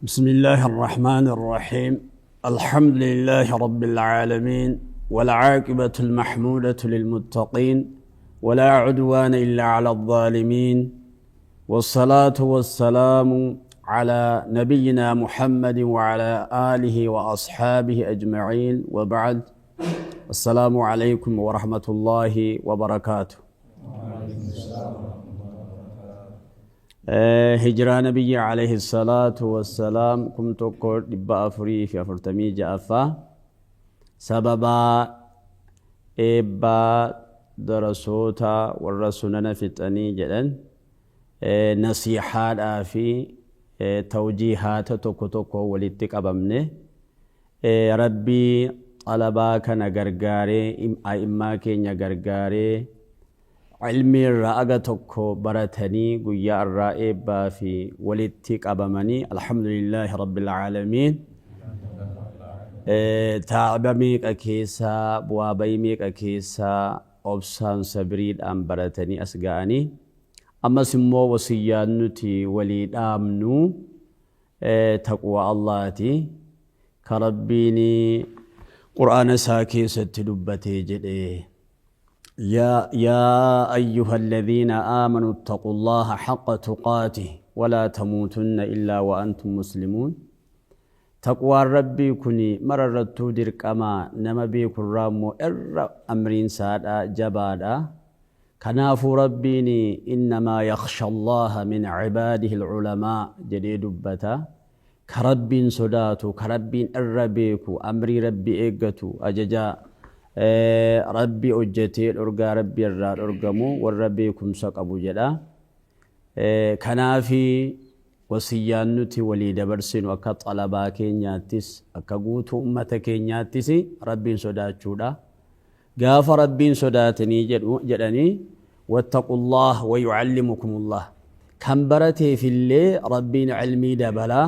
بسم الله الرحمن الرحيم. الحمد لله رب العالمين، والعاقبة المحمودة للمتقين، ولا عدوان إلا على الظالمين، والصلاة والسلام على نبينا محمد وعلى آله وأصحابه أجمعين، وبعد. السلام عليكم ورحمة الله وبركاته. هجرة نبي عليه الصلاة والسلام كم تقول 446 سببا إبا درسوتا والرسولنا فتني جدا نصيحات في توجيهات توكو توكو ولتك أبمني ربي طلبا كان غرغاري أئمة كينيا غرغاري علمي الرأغة توكو برتني قيا الرائبة في ولتك أبمني. الحمد لله رب العالمين. تعب ميك أكيسا بوابي ميك أكيسا أبسان سبريد أم برتني أسقاني. أما سمو وصيان نتي وليد آمنو تقوى الله تي كربيني قرآن ساكي ستدبتي جدي. يا أيها الذين آمنوا اتقوا الله حق تقاته ولا تموتن إلا وأنتم مسلمون. تقوى ربي كني مررت دركما نما بيك الرامو إر أمرين سادا جبادا. كناف ربيني إنما يخشى الله من عباده العلماء جديد بتا. كرب صداتو كرب الربيكو أمري ربي إيقتو أججا ربي أجتي الأرقى ربي الرار أرقمو والربيكم سق أبو جدا. كنافي وصيان نتي ولي دبرسين وكطلبا كينياتس أكاقوتو أمة كينياتس ربي صداتشودا. قاف ربي صداتني جدني واتقوا الله ويعلمكم الله. كم برتي في اللي ربي علمي دبلا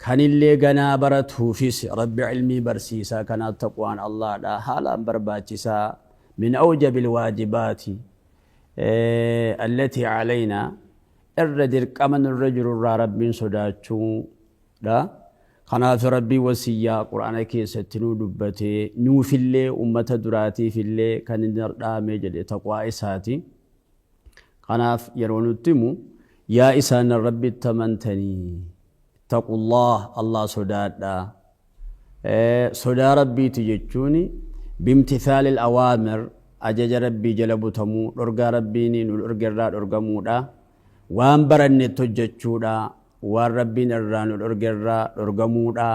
كان اللي قنا برته فيس ربي علمي برسيسا كان التقوان الله لا حالا برباتسا من أوجب الواجبات التي علينا الردر كمن الرجل الرا ربي صداتشو لا قناة ربي وسيا قرآن كي ستنو دبتي نو في اللي أمة دراتي في اللي كان النردامي جد تقوى إساتي قناة يرون التمو يا إسان الرب التمنتني اتقوا الله الله صدادا. صدا ربي تجتوني بامتثال الأوامر أجج ربي جلبو تمو ررقى ربي نين ورقى الراد ررقى مودا وان برني تجتشودا وان ربي نران ورقى الراد ررقى مودا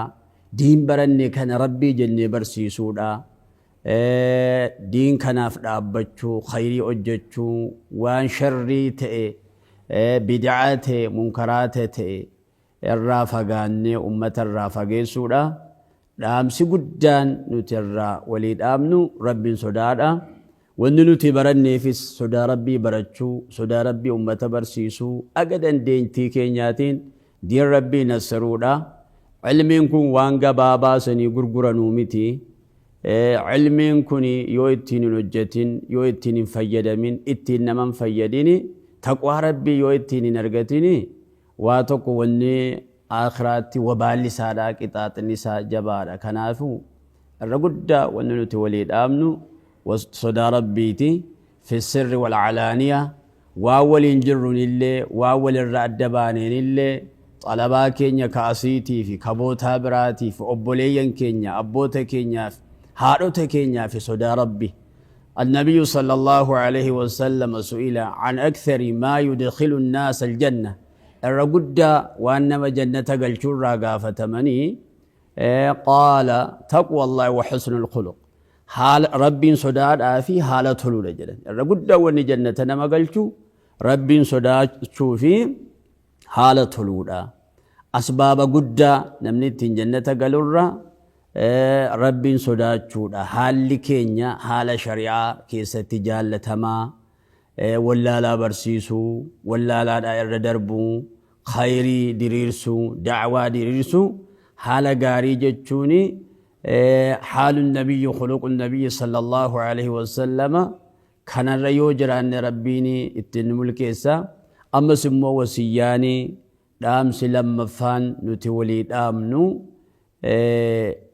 دين برني كان ربي جني برسيسودا. دين كان أفدابتشو خيري أجتشو وان شري تئ بدعاته منكراته تئ الرافقاني أمة الرافقين سورة دامسي قدان نترى وليد آمنو ربي صدادا وننتي برني في صدا ربي برتشو صدا ربي أمة برسيسو أقدن دين تيكينياتين دين ربي نسرودا. علمينكم وانقا بابا سني قرقرا نومتي. علمينكم يو اتين نجتين يو اتين فيدمين اتين نمن فيديني تقوى ربي يو اتين نرغتيني واتقو وني آخرات وبالي سادا قطات النساء جبارة. كنافو الرقدة وننتي وليد آمنو وصدى ربيتي في السر والعلانية واول جرن اللي واول الرعد بانين اللي طلبا كينيا كاسيتي في كبوتا براتي في أبوليا كينيا أبوتا كينيا هاروتا كينيا في صدى ربي. النبي صلى الله عليه وسلم سئل عن أكثر ما يدخل الناس الجنة الرقدة وأنما جنة قال شرا قافة مني. قال تقوى الله وحسن الخلق. حال ربي صداد آفي حالة تلول جدا الرقدة وأن جنة نما قال شو ربي صداد شوفي حالة تلول أسباب قدة نمني جنة قالوا ربي صداد شودا حال كينيا حال شريعة كيسة تجالة ما ولا لا برسيسو ولا لا دائر دربو خيري دريرسو دعوة دريرسو حال قاري جتشوني. حال النبي خلق النبي صلى الله عليه وسلم كان الريو جران ربيني اتن ملكيسا أما سمو وسياني Dhaamsi lammaffaan nuti walii dhaamnu,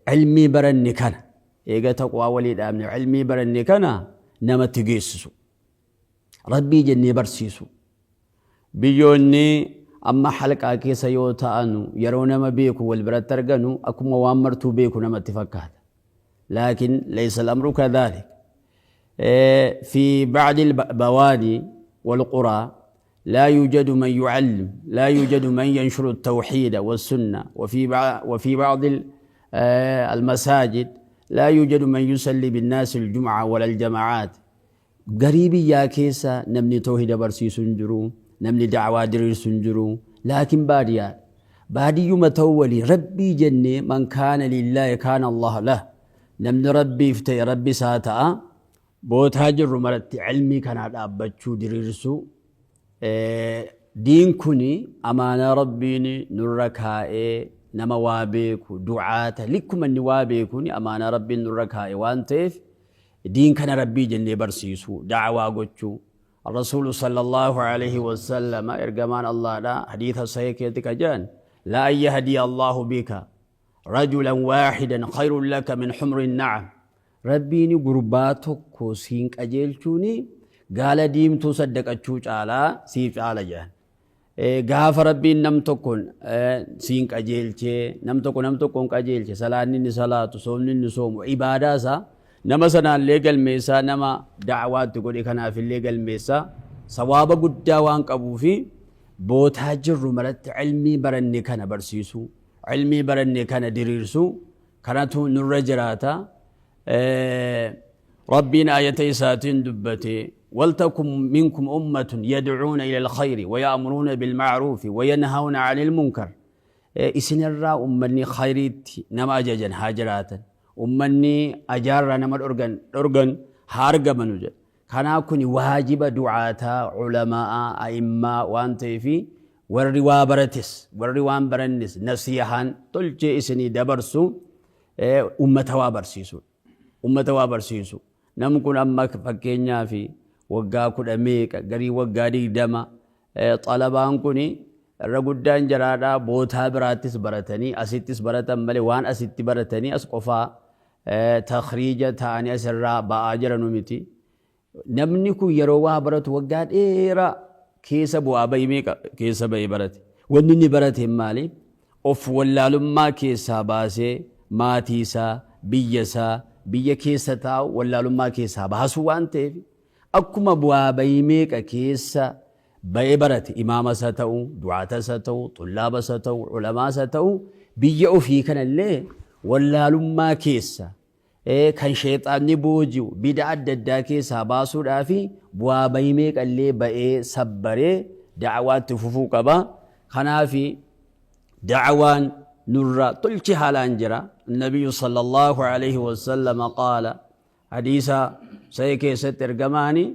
cilmii baranne kana, eega taqwaa walii dhaamne, cilmii baranne kana namatti geessisu, Rabbii jennee barsiisu. Biyyoonni amma halqaa keessa yoo ta'anu, yeroo nama beeku wal biratti arganu, akkuma waan martuu beeku namatti fakkaata. Laakiin laysa al-amru kadhalik. في بعض البوادي والقرى لا يوجد من يعلم، لا يوجد من ينشر التوحيد والسنة، وفي بعض المساجد لا يوجد من يصلي بالناس الجمعة ولا الجماعات. Garii biyyaa keessa namni tawhida barsiisu hin jiru, namni da'waa diriirsu hin jiru, laakiin baadiyyaa baadiyyuma ta'uu walii Rabbii jennee, من كان لله كان الله له, namni Rabbiif ta'e Rabbi isaa ta'a. Bootaa jirru maratti cilmii kanaa dhaabbachuu, diriirsuu. Diin kuni amaanaa Rabbiin nurra kaa'ee, nama waa beeku, du'aata likkuma inni waa beekuun amaanaa Rabbiin nurra kaa'e waan ta'eef, diin kana Rabbii jennee barsiisuu, da'awaa gochuu. الرسول صلى الله عليه وسلم, ergamaan Allah dha, حديث صحيح keessatti ka jedhan: لأن يهدي الله بك رجلا واحدا خير لك من حمر النعم. Rabbiin gurbaa tokko siin qajeelchuuni gaala diimtuu saddaqachuu caalaa siif caala jedhan. Gaafa Rabbiin nam tokkoon siin qajeelchee, nam tokko nam tokkoon qajeelche, salaanni inni salaatu, soomni inni soomu, ibaadaa isaa nama sanaallee galmeessaa, nama da'waatti godhe kanaafillee galmeessaa, sawaaba guddaa waan qabuufi, bootaa jirru maratti cilmii baranne kana barsiisuu, cilmii baranne kana diriirsuu kanatu nurra jiraata. Rabbiin aayata isaatiin dubbate: ولتكن منكم أمة يدعون إلى الخير ويأمرون بالمعروف وينهون عن المنكر. Isinirraa ummanni khayriitti nama ajajan haa jiraatan, ummanni ajaarraa nama dhorgan dhorgan haa argamanu jedha. Kanaa kun waajiba du'aataa, culamaa, a'immaa waan ta'eefi, warri waa barates, warri waan barannes, nasihaan tolchee isinii dabarsu ummata waa barsiisu, ummata waa barsiisu. Namni kun amma fakkeenyaa fi waggaa 10 meeqa, garii waggaa 20, xalabaan kun irra guddaan jaraadhaa bootaa biraattis baratanii asittis baratan malee, waan asitti baratanii as qofaa takriija ta'anii asirraa ba'aa jiranu miti. Namni kun yeroo waa baratu waggaa dheeraa keessa bu'aa bahii meeqa keessa bahee barate. Wanni inni barate maali? Of wallaalummaa keessaa baasee maatii isaa, biyya isaa, biyya keessa taa'u wallaalummaa keessaa baasuu waan ta'eef, akkuma bu'aa bahii meeqa keessa ba'ee barate, imaama isa ta'u, du'aata isa ta'u, xullaaba isa ta'u, culamaa isa ta'u, biyya ofii kanallee wallaalummaa keessa kan sheexaanni booji'u bida adda addaa keessaa baasuudhaa fi bu'aa bahii meeqallee ba'ee sabbaree da'awaatti fufuu qaba. Kanaafi da'awaan nurra tolchi haalaan jira. النبي صلى الله عليه وسلم قال, حديث صحيح keessatti ergamaani: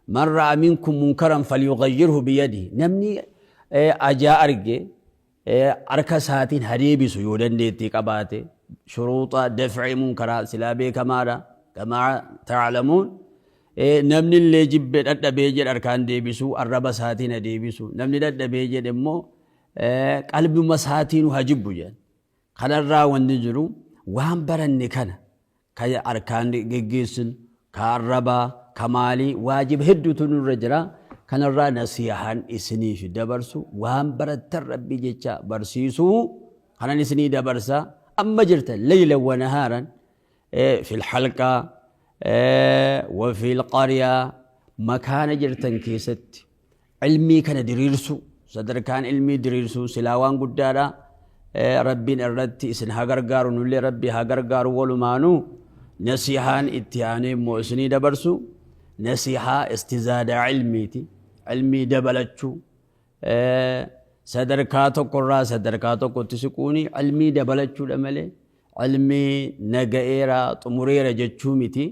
من رأى منكم منكرا فليغيره بيده. Namni ajaa arge harka isaatiin haa deebisu yoo dandeettii qabaate. Shuruuxa dafci munkaraa silaa beekamaadha, كما تعلمون. Namni illee jibbee dhadhabee jedhe harkaan deebisu, arraba isaatiin haa deebisu. Namni dhadhabee jedhe immoo qalbuma isaatiin haa jibbu jedhan. Kanarraa wanni jiru, waan baranne kana ka harkaan geggeessinu, ka arrabaa, ka maalii, waajiba hedduutu nurra jira. Kanarraa nasihaan isiniif dabarsu, waan barattan Rabbi jecha barsiisuu kanan isinii dabarsa. Amma jirtan ليلا ونهارا في الحلقة وفي القرية, makaana jirtan keessatti ilmii kana diriirsu, sadarkaan ilmii diriirsu silaa waan guddaadha. Rabbiin irratti isin haa gargaaru, nullee Rabbi haa gargaaru walumaanuu. Nasihaan itti aanee immoo isinii dabarsu nasihaa istizaada ilmiiti, ilmii dabalachuu. Sadarkaa tokkorraa sadarkaa tokkotti siquuni ilmii dabalachuudha malee ilmii naga'eera, xumureera jechuu miti.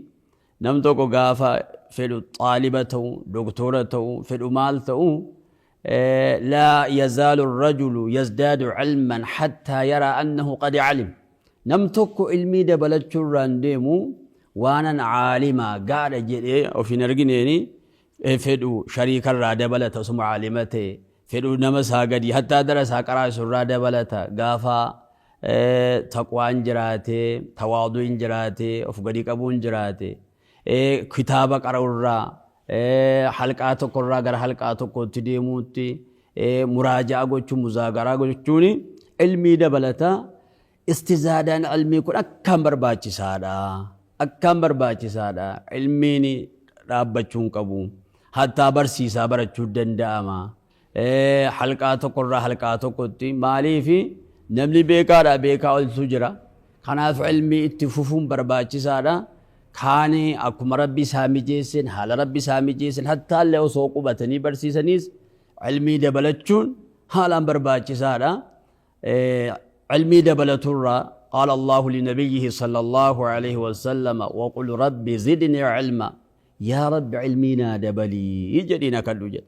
Nam tokko gaafa fedhu xaaliba ta'u, doktora ta'u, fedhu maal ta'u, لا يزال الرجل يزداد علما حتى يرى أنه قد علم. Nam tokko ilmii dabalachuurraan deemu waanan caalimaa gaadha jedhee of hin argineeni, fedhu shariikarraa dabalata osuma caalima ta'e. Fedhu nama isaa gadi hattaa darasaa qaraasu irraa dabalata. Gaafa taqwaan jiraate, tawaaduun jiraate, of gadi qabuun jiraate, kitaaba qara'urraa, halqaa tokkorraa gara halqaa tokkootti deemuutti, muraaja'a gochuun, muzaagaraa gochuun ilmii dabalata. Istizaadaan ilmii kun akkaan barbaachisaadha. Akkaan barbaachisaadha. Ilmiin dhaabbachuu hin qabu. Hattaa barsiisaa barachuu danda'ama. Halqaa tokkorraa halqaa tokkotti, maaliif namni beekaadha, beekaa oltu jira. Kanaaf ilmii itti fufuun barbaachisaadha. Kaani akkuma Rabbi isaa mijeesseen, haala Rabbi isaa mijeesseen, hattaallee osoo qubatanii barsiisaniis ilmii dabalachuun haalaan barbaachisaadha. Ilmii dabalaturraa قال الله لنبيه صلى الله عليه وسلم: وقل رب زدني علما. يا رب علمينا دبلي جدينا كدو جد.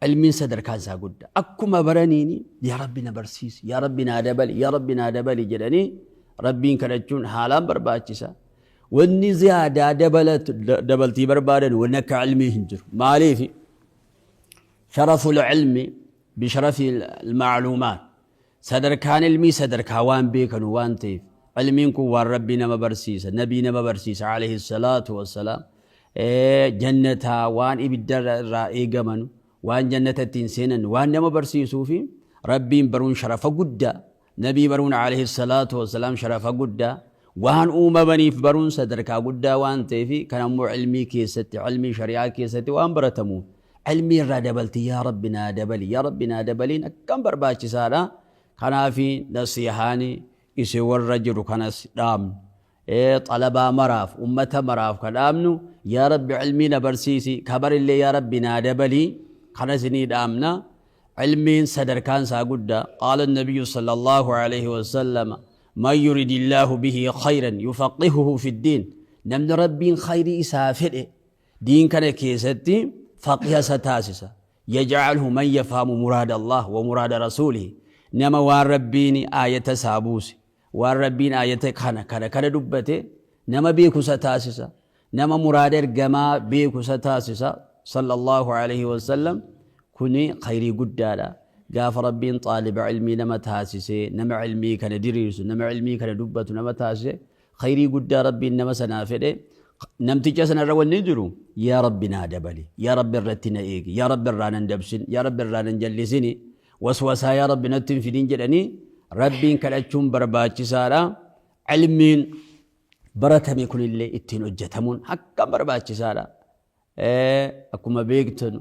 Ilmiin sadarkaan isaa guddaa. Akkuma baraniini yaa Rabbi na barsiisi, yaa Rabbi naa dabali, yaa Rabbi naa dabali jedhanii Rabbiin kadhachuun haalaan barbaachisa. Wanni ziyaadaa dabaltii barbaadan wanni akka ilmii hin jiru. Maaliif? شرف العلم بشرف المعلومات. Sadarkaan ilmii sadarkaa waan beekanu waan ta'eef, ilmiin kun waan Rabbi nama barsiisa, nabii nama barsiisa عليه الصلاة والسلام. Jannataa waan ibidda irraa eegamanu, waan jannata ittiin seenan waan nama barsiisuu fi Rabbiin baruun sharafa guddaa, nabii baruun عليه الصلاة والسلام sharafa guddaa, waan uumamaniif baruun sadarkaa guddaa waan ta'eef, kan ammoo ilmii keessatti, ilmii shari'aa keessatti waan baratamu, ilmii irraa dabalti yaa Rabbi naa dabali, yaa Rabbi naa dabaliin akkam barbaachisaadha. Kanaafi nasihaani isin warra jiru kanas dhaamnu, xalabaa maraaf, ummata maraaf ka dhaamnu, yaa Rabbi ilmii na barsiisi, kabarillee yaa Rabbi naa dabalii, kana isinii dhaamna. Ilmiin sadarkaan isaa guddaa. قال النبي صلى الله عليه وسلم: من يرد الله به خيرا يفقهه في الدين. Namni Rabbiin khayrii isaa fedhe diin kana keessatti faqiha isa taasisa. يجعله من يفهم مراد الله ومراد رسوله. Nama waan Rabbiin aayata isaa buuse, waan Rabbiin aayata kana kana kana dubbate nama beeku isa taasisa. Nama muraada ergamaa beeku isa taasisa صلى الله عليه وسلم. Kuni khayrii guddaadha. Gaafa Rabbiin xaaliba ilmii nama taasise, nama ilmii kana diriirsu, nama ilmii kana dubbatu nama taasise, khayrii guddaa Rabbiin nama sanaa fedhe. Namticha sanarra wanni jiru yaa Rabbi naa dabali, yaa Rabbi irratti na eegi, yaa Rabbi irraa nan dabsin, yaa Rabbi irraa nan jallisini, waswasaa yaa Rabbi natti hin fidin jedhanii Rabbiin kadhachuun barbaachisaadha. Ilmiin baratame kunillee ittiin hojjetamuun akkam barbaachisaadha. Akkuma beektanu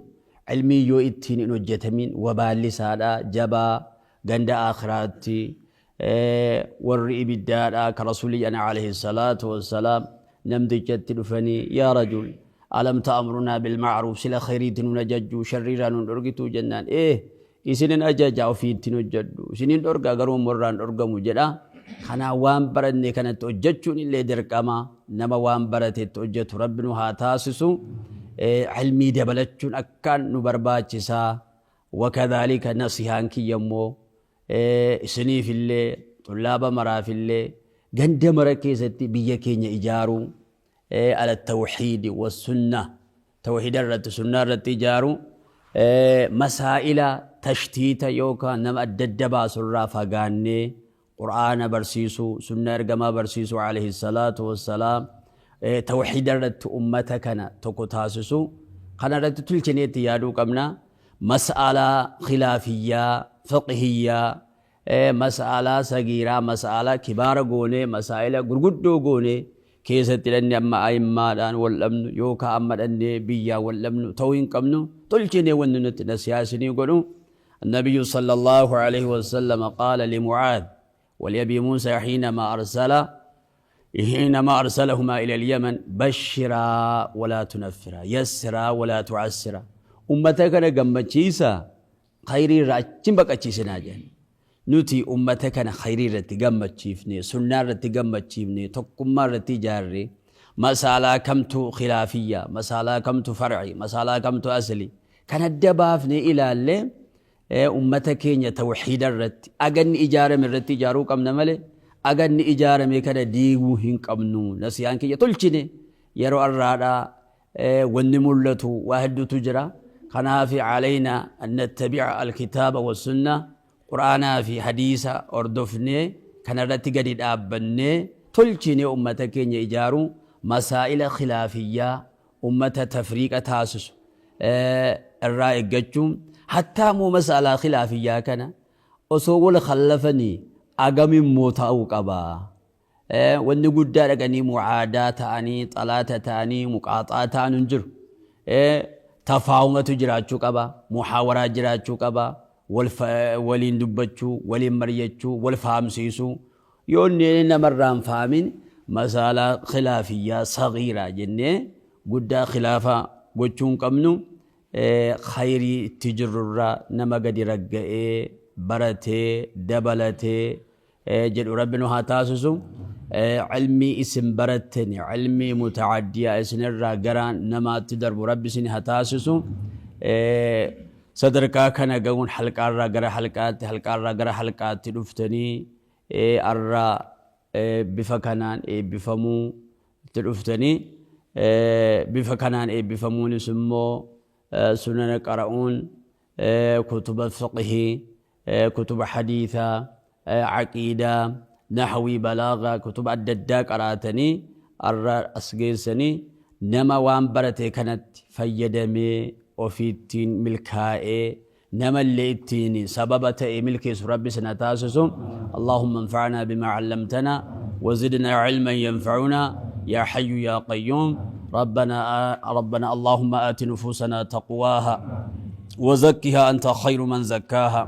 ilmiin yoo ittiin hin hojjetamin wabaallisaadha, jabaa. Ganda akhiraatti warri ibiddaadha ka Rasuulli jedhan عليه الصلاة والسلام namtichatti dhufanii: يا رجل، ألم تأمرنا بالمعروف? Sila khayriitti nun ajajju, sharriirraa nun dhorgitu? Jennaan, ee, isinin ajaja, ofii ittiin hojjedhu, isinin dhorga, garuu immoo irraan dhorgamu jedha. Kanaa waan baranne kanatti hojjechuun illee dirqama. Nama waan baratetti hojjetu Rabbi nu haa taasisu. Ilmii dabalachuun akkaan nu barbaachisaa. وكذلك nasihaan kiyyammoo isiniifillee, xullaaba maraafillee, ganda mara keessatti biyya keenya ijaaruu على التوحيد والسنة, tawxiida irratti, sunnaa irratti ijaaruu, masaa'ila tashtiita yookaan nama adda adda baasurraa fagaannee Qur'aana barsiisuu, sunna ergamaa barsiisuu عليه الصلاة والسلام, tawxiida irratti ummata kana tokko taasisuu, kana irratti tolchineetti yaaduu qabna. Mas'alaa khilaafiyyaa fiqhiyyaa, mas'alaa sagiiraa, mas'alaa kibaara goonee, masaa'ila gurguddoo goonee keessatti dhanne amma a'immaadhaan wal dhabnu yookaan amma dhannee biyyaan wal dhabnu ta'uu hin qabnu. Tolchinee wanni nuti nasihaa godhu, النبي صلى الله عليه وسلم قال لمعاذ ولأبي موسى حينما أرسلهما إلى اليمن: بشرا ولا تنفرا، يسرا ولا تعسرا. Ummata kana gammachiisa, khayrii irraa achin baqachiisinaa jedhan. Nuti ummata kana khayrii irratti gammachiifne, sunnaa irratti gammachiifne, tokkummaa irratti ijaarre, masaalaa kamtu khilaafiyya, masaalaa kamtu farci, masaalaa kamtu asli kan adda baafne ilaalle, ummata keenya tawxiida irratti aganni ijaarame irratti ijaaruu qabna malee aganni ijaarame kana diiguu hin qabnu. Nasiyaan kiyya tolchine yeroo arraadhaa wanni mul'atu waa hedduutu jira. Kanaaf alaynaa an nattabi'a alkitaaba wassunna, qur'aanaa fi hadiisa hordofnee kanarratti gadi dhaabbannee tolchinee ummata keenya ijaaruu, masaa'ila khilaafiyyaa ummata tafriiqa taasisu irraa eeggachuu. Hattaa immoo mas'alaa khilaafiyyaa kana osoo wal khallafanii agam immoo ta'uu qaba. Wanni guddaa dhaqanii mucaadaa ta'anii, xalaata ta'anii, muqaaxaa ta'an hin jiru. Tafaahumatu jiraachuu qaba, muhaawaraa jiraachuu qaba, waliin dubbachuu, waliin mari'achuu, wal fahamsiisuu. Yoo inni namarraa hin fahamin, masaalaa khilaafiyyaa sagiiraa jennee guddaa khilaafa gochuu hin qabnu. Khayrii itti jirrurraa nama gadi ragga'ee baratee dabalatee jedhu Rabbi nu haa taasisu. Ilmii isin barattani ilmii muta'addiyaa isinirraa gara namaatti darbu Rabbi isin haa taasisu. Sadarkaa kana ga'uun halqaarraa gara halqaatti, halqaarraa gara halqaatti dhuftanii arra bifa kanaan eebbifamuu itti dhuftanii, bifa kanaan eebbifamuunis immoo sunana qara'uun, kutuba fiqhii, kutuba hadiisaa, aqiidaa, nahwii, balaagaa, kutuba adda addaa qaraatanii arra as geessanii, nama waan barate kanatti fayyadamee ofiittiin milkaa'ee namallee ittiin sababa ta'e milkeessu Rabbi sana taasisu. Allahumma anfa'naa bimaa 'allamtanaa wazidnaa 'ilman yanfa'unaa yaa hayyu yaa qayyuum. ربنا ربنا اللهم آت نفوسنا تقواها وزكها أنت خير من زكاها،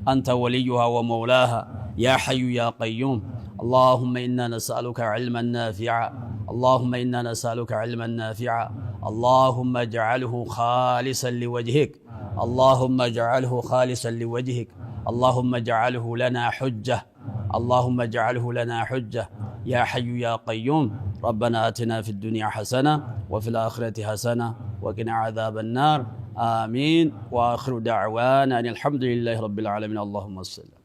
أنت وليها ومولاها يا حي يا قيوم. اللهم إنا نسألك علما نافعا، اللهم إنا نسألك علما نافعا، اللهم اجعله خالصا لوجهك، اللهم اجعله خالصا لوجهك، اللهم اجعله لنا حجة، اللهم اجعله لنا حجة يا حي يا قيوم. ربنا آتنا في الدنيا حسنة وفي الآخرة حسنة وقنا عذاب النار، آمين. وآخر دعوانا أن الحمد لله رب العالمين. اللهم صل.